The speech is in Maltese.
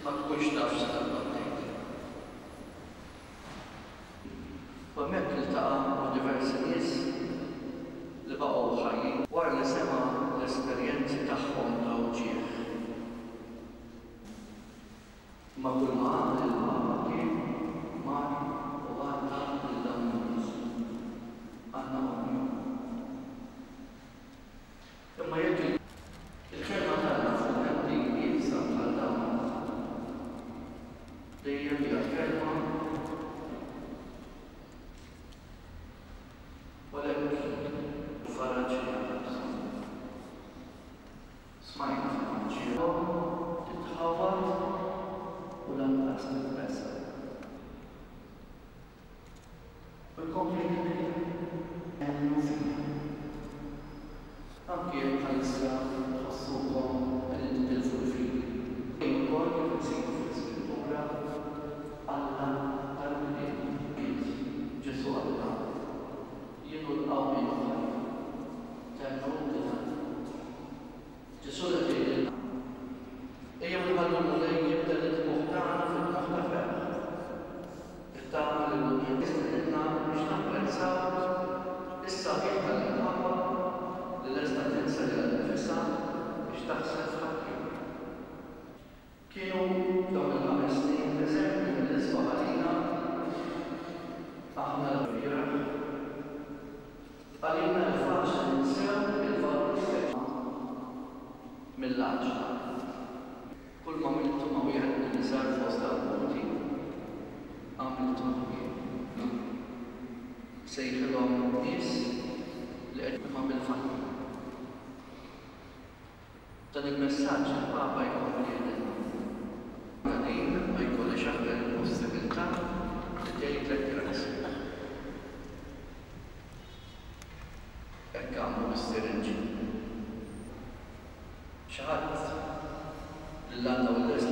Ma tkunx taf x'se taqbad tgħid. U hemmhekk iltaqa' ma' diversi nies li baqgħu ħajjin wara li sema' l-esperjenzi tagħhom ta' wġigħ. Imma kulma għamel il-Papa kien mar u għannaq lil dawn in-nies. Għannaqhom miegħu. Imma jekk il-Kelma t'Alla f'mumenti iebsa bħal dawn dejjem hija l-Kelma u għalhekk il-faraġ li għandna bżonn. Smajna fil-Vanġelu. Titħawwad u lanqas titbeżża'. U jkompli jgħidilna, Emmnu fija. Anki jekk bħalissa tħossukom qegħdin titilfu l-fidi. Fejn ukoll kif insibu fl-Iskrittura, Alla tal-milied. Ġesù qalilha, Jien hu l-qawmien u l-ħajja. Temmnu inti dan? Ġesù qed jgħidilna, Ejjew inħallu l-Mulej jibdel id-dmugħ tagħna fi dmugħ ta' ferħ. It-tama li l-Mulej jistedinna biex napprezzaw is-sabiħ tal-imħabba li lesta tinsa lilha nnifisha biex taħseb f'ħaddieħor. Kienu dawn il-ħames snin eżempju mill-isbaħ għalina, aħna l-bieraħ. Għalina li faċli ninsew il-valur speċjali mill-għaġla. Kull m'għamiltu ma' wieħed mill-iżgħar fost dawn ħuti, għamiltu miegħi. Sejħilhom nies li qed imma bil-fatti. Dan il-messaġġ il-Papa jkompli jgħidilna. Ta' din ma jkollhiex aktar il-possibiltà li tgħidlek grazzi. Hekk għamlu bis-sirinġi. Xi ħadd lil Alla u lil.